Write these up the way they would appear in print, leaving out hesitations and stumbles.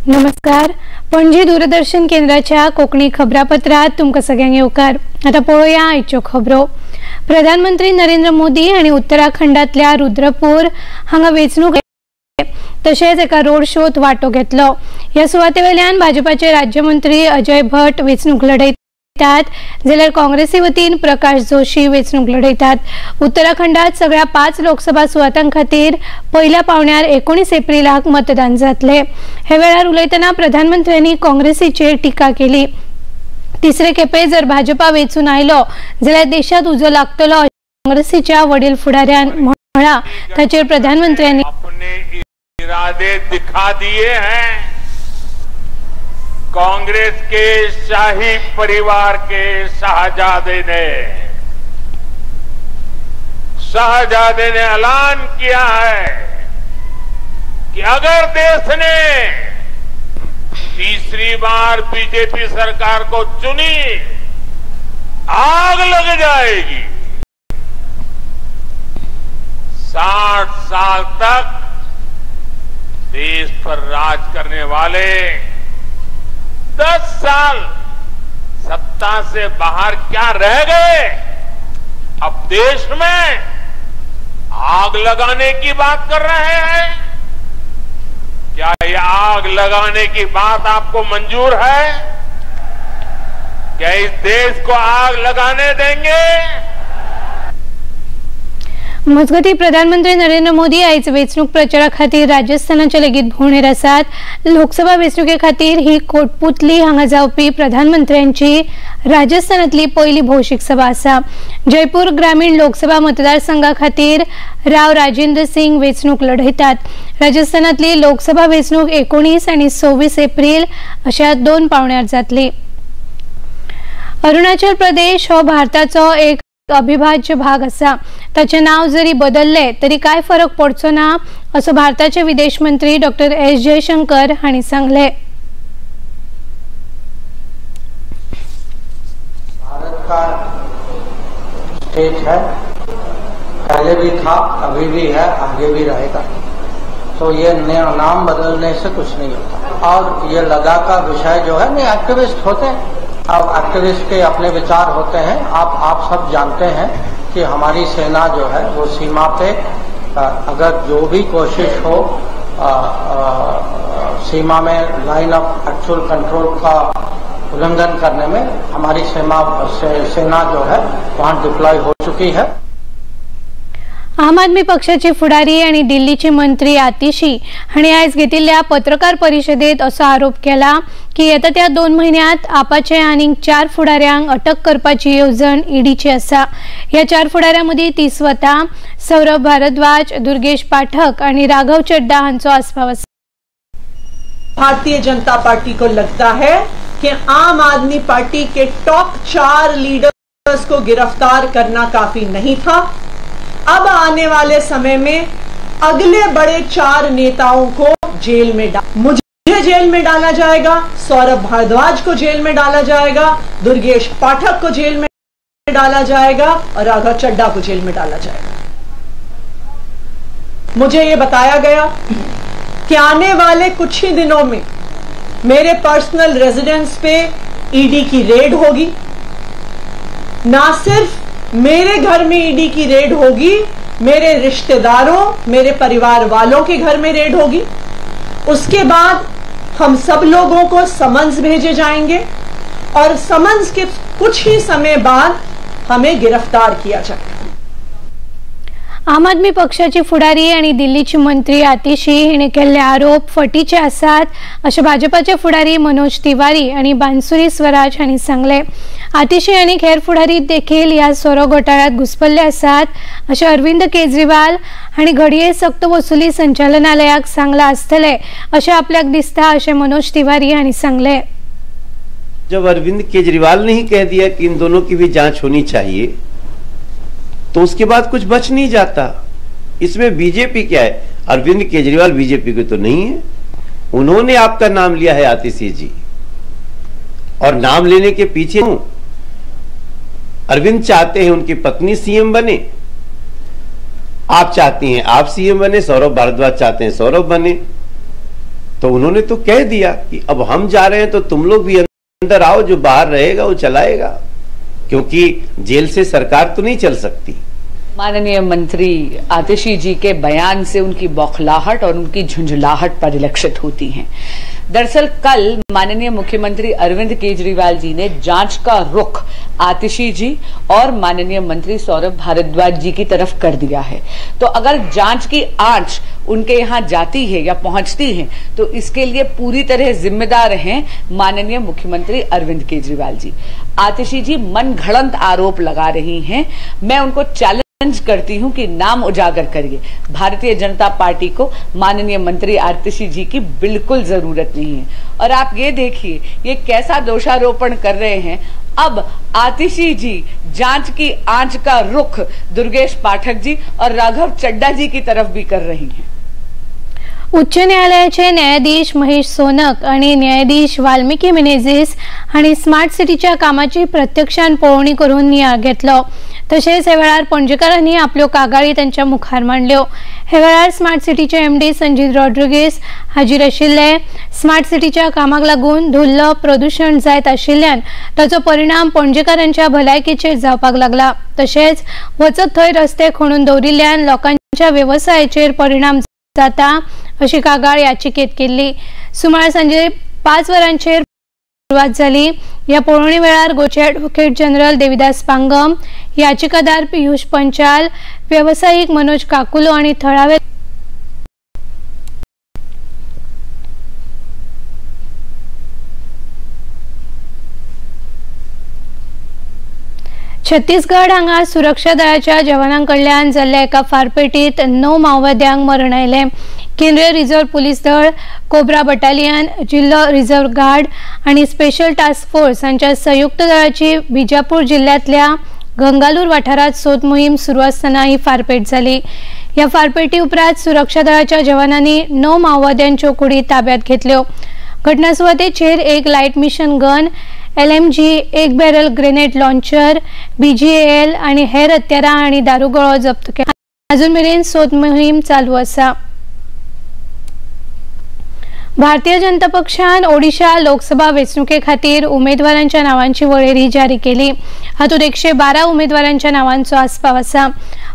नमस्कार, पणजी दूरदर्शन केंद्राच्या कोंकणी खबरापत्रात तुमकां सगळ्यांक येवकार। आतां पळोवया आयच्यो खबरो। प्रधानमंत्री नरेंद्र मोदी आनी उत्तराखंडांतल्या रुद्रपूर हांगा वेंचणूक तशेंच एका रोड शोत वांटो घेतलो। ह्या सुवातेवेल्यान भाजपाचे राज्यमंत्री अजय भट्ट वेंचणूक लढयतात, जाल्यार काँग्रेसी वतीन प्रकाश जोशी वेंचणूक लढयतात। उत्तराखंडात सगळ्या 5 लोकसभा सुवातां खातीर पयल्या पावण्यार 19 एप्रिलाक मतदान जातले। हे वेळार उलयतना प्रधानमंत्र्यांनी काँग्रेसीचेर टिका केली। तिसरे खेपे जर भाजपा वेंचून आयलो जाल्यार देशात उजो लागतलो काँग्रेसीच्या वडील फुडाऱ्यान म्हळां। ताचेर प्रधानमंत्र्यांनी अपने इरादे दिखा दिए हैं। कांग्रेस के शाही परिवार के शहजादे ने ऐलान किया है कि अगर देश ने तीसरी बार बीजेपी सरकार को चुनी, आग लग जाएगी। 60 साल तक देश पर राज करने वाले 10 साल सत्ता से बाहर क्या रह गए, अब देश में आग लगाने की बात कर रहे हैं। क्या ये आग लगाने की बात आपको मंजूर है? क्या इस देश को आग लगाने देंगे? मजगती प्रधानमंत्री नरेंद्र मोदी आयज वेंचणूक प्रचारा खातीर राजस्थानाच्या लेगीत भोंवडेर आसात। लोकसभा वेंचणुके खातीर ही कोटपुतली हांगा जावपी प्रधानमंत्र्यांची राजस्थानांतली पयली भौशीक सभा आसा। जयपूर ग्रामीण लोकसभा मतदारसंघा खातीर राव राजेंद्र सिंग वेंचणूक लढयतात। राजस्थानांतली लोकसभा वेंचणूक 19 आनी 26 एप्रिल अशा 2 पावण्यार जातली। अरुणाचल प्रदेश हो भारताचो एक अविभाज्य भाग आसा। ताचें नाव जरी बदलले तरी काय फरक पडचो ना असो भारताचे विदेश मंत्री डॉक्टर एस जयशंकर हांणी सांगले। भारत का स्टेट है, पहले भी था, अभी भी है, आगे भी रहेगा। तो ये नाम बदलने से कुछ नहीं होता। और ये लद्दाख का विषय जो है, नहीं एक्टिविस्ट होते हैं, अब एक्टिविस्ट के अपने विचार होते हैं। आप सब जानते हैं कि हमारी सेना जो है वो सीमा पे अगर जो भी कोशिश हो सीमा में लाइन ऑफ एक्चुअल कंट्रोल का उल्लंघन करने में हमारी सेना जो है वहाँ डिप्लॉय हो चुकी है। आम आदमी पक्षाचे फुडारी आणि दिल्लीचे मंत्री आतिशी हांणी आयज घेतिल्ल्या पत्रकार परिशदेत असो आरोप केला की येता त्या 2 म्हयन्यांत आपाचे आनीक 4 फुडाऱ्यांक अटक करपाची येवजण ईडीची आसा। ह्या 4 फुडाऱ्यां मदीं ती स्वता सौरभ भारद्वाज, दुर्गेश पाठक आणि राघव चड्डा हांचो आस्पाव आसा। भारतीय जनता पार्टी को लगता है कि आम आदमी पार्टी के टॉप 4 लीडर्स को गिरफ्तार करना काफी नहीं था। अब आने वाले समय में अगले बड़े 4 नेताओं को जेल में मुझे जेल में डाला जाएगा, सौरभ भारद्वाज को जेल में डाला जाएगा, दुर्गेश पाठक को जेल में डाला जाएगा और राघव चड्डा को जेल में डाला जाएगा। मुझे ये बताया गया कि आने वाले कुछ ही दिनों में मेरे पर्सनल रेजिडेंस पे ईडी की रेड होगी। ना सिर्फ मेरे घर में ईडी की रेड होगी, मेरे रिश्तेदारों, मेरे परिवार वालों के घर में रेड होगी। उसके बाद हम सब लोगों को समन्स भेजे जाएंगे और समन्स के कुछ ही समय बाद हमें गिरफ्तार किया जाएगा। आम आदमी पक्षाचे फुडारी आणि दिल्लीचे मंत्री आतिशी हिणे केल्ले आरोप फटीचे आसात अशें भाजपाचे फुडारी मनोज तिवारी आणि बांसुरी स्वराज हांणी सांगले। आतिशी आनी हेर फुडारी देखील ह्या सोरो घोटाळ्यांत घुसपल्ले आसात अशें अरविंद केजरीवाल हांणी घडये सक्त वसुली संचालनालयाक सांगलां आसतलें अशें आपल्याक दिसता अशें मनोज तिवारी हांणी सांगले। जब अरविंद केजरीवाल ने ही कह दिया कि इन दोनों की भी जांच होनी चाहिए तो उसके बाद कुछ बच नहीं जाता। इसमें बीजेपी क्या है? अरविंद केजरीवाल बीजेपी के तो नहीं है। उन्होंने आपका नाम लिया है आतिशी जी, और नाम लेने के पीछे अरविंद चाहते हैं उनकी पत्नी सीएम बने, आप चाहती हैं आप सीएम बने, सौरभ भारद्वाज चाहते हैं सौरभ बने। तो उन्होंने तो कह दिया कि अब हम जा रहे हैं तो तुम लोग भी अंदर आओ, जो बाहर रहेगा वो चलाएगा, क्योंकि जेल से सरकार तो नहीं चल सकती। माननीय मंत्री आतिशी जी के बयान से उनकी बौखलाहट और उनकी झुंझलाहट परिलक्षित होती है। दरअसल कल माननीय मुख्यमंत्री अरविंद केजरीवाल जी ने जांच का रुख आतिशी जी और माननीय मंत्री सौरभ भारद्वाज जी की तरफ कर दिया है। तो अगर जांच की आंच उनके यहाँ जाती है या पहुंचती है तो इसके लिए पूरी तरह जिम्मेदार हैं माननीय मुख्यमंत्री अरविंद केजरीवाल जी। आतिशी जी मनगढ़ंत आरोप लगा रही हैं। मैं उनको चैलेंज करती हूं कि नाम उजागर करिए। भारतीय जनता पार्टी को माननीय मंत्री आतिशी जी की बिल्कुल जरूरत नहीं है। और आप ये देखिए ये कैसा दोषारोपण कर रहे हैं। अब आतिशी जी जांच की आंच का रुख दुर्गेश पाठक जी और राघव चड्डा जी की तरफ भी कर रही हैं। उच्च न्यायालयाचे न्यायाधीश महेश सोनक आणि न्यायाधीश वाल्मिकी मिनेझिस हांणी स्मार्ट सिटीच्या कामाची प्रत्यक्षान पळोवणी करून नियाळ घेतलो। तशेंच हे वेळार पणजेकारांनी आपल्यो कागाळी तांच्या मुखार मांडल्यो। हे वेळार स्मार्ट सिटीचे एमडी संजीत रॉड्रिगीस हाजीर आशिल्ले। स्मार्ट सिटीच्या कामाक लागून धुल्ल प्रदूशण जायत आशिल्ल्यान ताचो परिणाम पणजेकारांच्या भलायकेचेर जावपाक लागला। तशेंच वचत थंय रस्ते खणून दवरिल्ल्यान लोकांच्या वेवसायाचेर परिणाम जाता अशी कागाळ याचिकेत केल्ली। सुमार सांजे 5 वरांचेर सुरवात जाली। ह्या पळोवणी वेळार गोंयचे ॲडव्होकेट जनरल देविदास पांगम, याचिकादार पियुष पंचाल, वेवसायीक मनोज काकुलो आनी थळावे छत्तीसगड हांगा सुरक्षा दळाच्या जवानां कडल्यान जाल्ल्या एका फारपेटीत 9 माओवाद्यांक मरण आयलें। केंद्रीय रिझर्व्ह पुलीस दळ, कोब्रा बटालियन, जिल्लो रिझर्व्ह गार्ड आनी स्पेशल टास्क फोर्स हांच्या संयुक्त दळाची बिजापूर जिल्ल्यांतल्या गंगालूर वाठारांत सोद मोहीम सुरू आसतना ही फारपेट जाली। ह्या फारपेटी उपरांत सुरक्षा दळाच्या जवानांनी 9 माओवाद्यांच्यो कुडी ताब्यात घेतल्यो। घटना सुवातेचेर एक लायट मिशन गन, LMG, एक बॅरल ग्रेनेड लॉन्चर, BGAL आनी हेर हत्यारां आनी दारुगोळो जप्त केला। अजून मेरेन सोद मोहीम चालू आसा। भारतीय जनता पक्षान ओडिशा लोकसभा वेंचणुके खातीर उमेदवारांच्या नावांची वळेरी जारी केली। हातूंत 112 उमेदवारांच्या नावांचो आस्पाव आसा।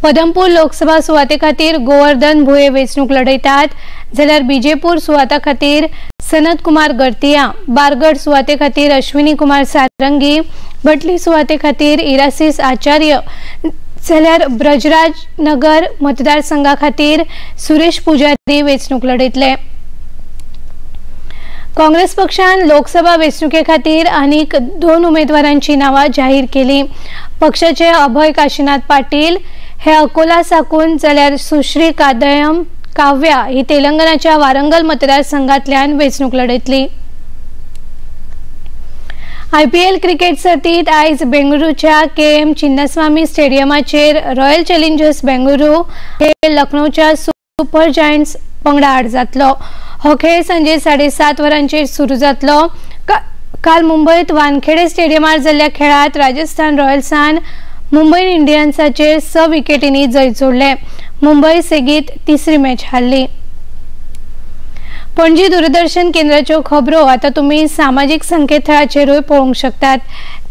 पदमपूर लोकसभा सुवाते खातीर गोवर्धन भुये वेंचणूक लढयतात, जाल्यार बीजेपूर सुवाता खातीर सनत कुमार गर्तिया, बारगड सुवाते खातीर अश्विनी कुमार सारंगी, भटली सुवाते खातीर इरासिस आचार्य, जाल्यार ब्रजराजनगर मतदारसंघा खातीर सुरेश पुजारी वेंचणूक लढयतले। काँग्रेस पक्षान लोकसभा वेंचणुके खातीर आनीक 2 उमेदवारांची नांवां जाहीर केली। पक्षाचे अभय काशीनाथ पाटील हे अकोला साकून, जाल्यार सुश्री कादयम काव्या ही तेलंगणाच्या वारंगल मतदारसंघातल्यान वेंचणूक लढयतली। IPL cricket सर्तीत आयज बेंगळुरूच्या KM Chinnaswamy स्टेडियमाचेर रॉयल चॅलेंजर्स बेंगळुरू हे लखनौच्या सुपर जायंट्स पंगडा आड जातलो। हो खेळ सांजे 7:30 वरांचेर सुरू जातलो। काल मुंबयत वानखेडे स्टेडियमार जाल्ल्या खेळांत राजस्थान रॉयल्सान मुंबय इंडियन्साचेर 6 विकेटींनी जैत जोडलें। मुंबय सेगीत तिसरी मॅच हारली। पणजी दूरदर्शन केंद्राच्यो खबरो आतां तुमी सामाजीक संकेतथळाचेरूय पळोवंक शकतात।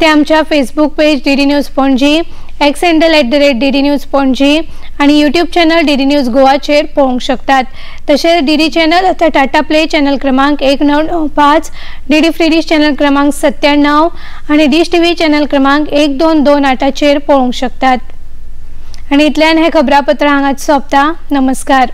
ते आमच्या Facebook page DD news Panaji, X handle @DD news Panaji आनी यूट्यूब चॅनल DD news गोवाचेर पळोवंक शकतात। तशेंच DD channel आतां टाटा प्ले चॅनल क्रमांक 1995, DD free dish channel क्रमांक 97 आनी डिश TV channel क्रमांक 1228चेर पळोवंक शकतात। आनी इतल्यान हें खबरापत्र हांगाच सोंपता। नमस्कार।